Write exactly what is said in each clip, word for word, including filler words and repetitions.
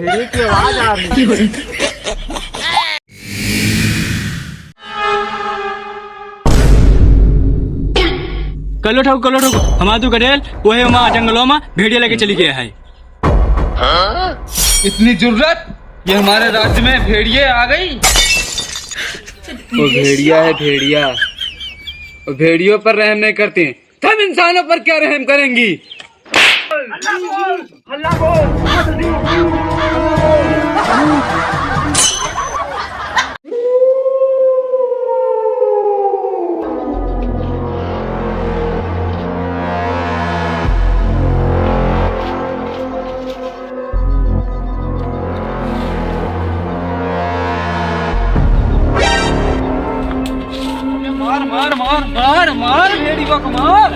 भेड़िया की आवाज आ रही है। कल्लो ठोक, कल्लो ठोक, हमार तू गडेल, वही वहाँ जंगलों में भेड़िया लेके चली गया है। इतनी जुर्रत, ये हमारे राज्य में भेड़िए आ गई? वो भेड़िया है, भेड़िया। वो भेड़ियों पर रहम नहीं करती, हम इंसानों पर क्या रहम करेंगी? मार, मार, मार, मार, मार, भेड़िया को मार।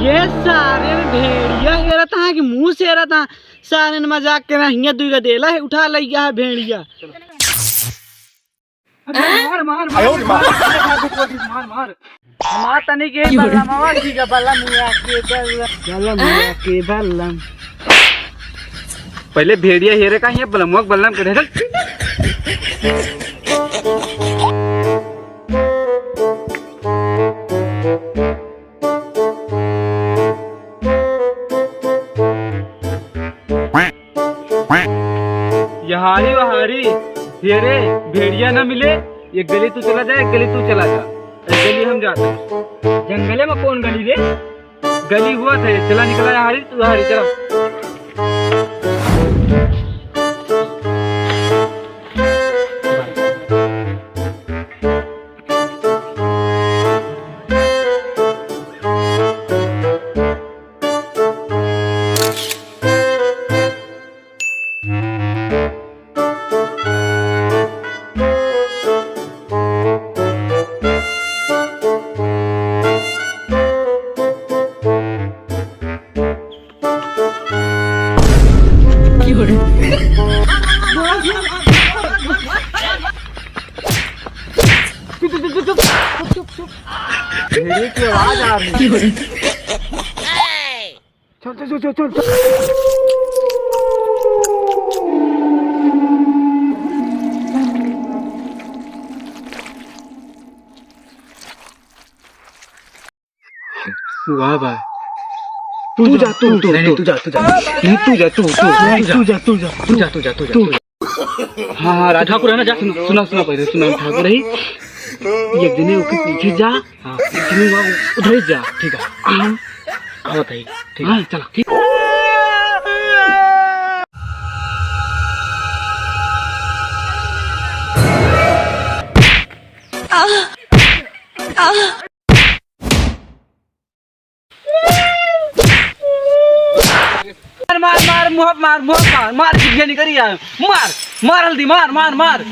ये सारे में भेड़िया हेरत हाँ कि मुँह से हेरत हाँ। सारे ने मजाक के ना हियाँ दुई गदेला है, उठा लइ गया है भेड़िया। अरे मार, मार, मार, मार, मार, मार, मार। हमार तनी के बल्लम, आवाज दी का बल्लम हुआ के बल्लम, बल्लम हुआ के बल्लम। पहले भेड़िया हेरे का हियाँ बल्लम, बल्लम के ढेर। यहारी वहारी, ये रे, भेड़िया ना मिले, एक गली तू चला जा, एक गली तू चला जा, एक गली हम जाते हैं। जंगले में कौन गली रे? गली हुआ थे, चला निकला यहारी, तू यहारी चला। भेड़िए की आवाज आ रही है। चल, चल, चल, चल, चल, चल। वाह भाई। तू जा, तू, तू, नहीं, नहीं, तू जा, तू जा। नहीं, तू जा, तू, तू, नहीं, तू जा, तू जा, तू जा, तू जा, तू जा, तू जा। हाँ, हाँ, राज ठाकुर है ना, जा, सुना, सुना, सुना पहले, सुना, ठाकुर है। एक जने ओके पीछे जा, हाँ, एक जने वहाँ उधर ही जा, ठीक है। हाँ, आवत है, ठीक है। हाँ, चला, ठीक। मार, मार, मार, मार, मुँह मार, मुँह मार, मार, जिज्ञा नहीं करी यार। मार, मार हल्दी, मार, मार, मार।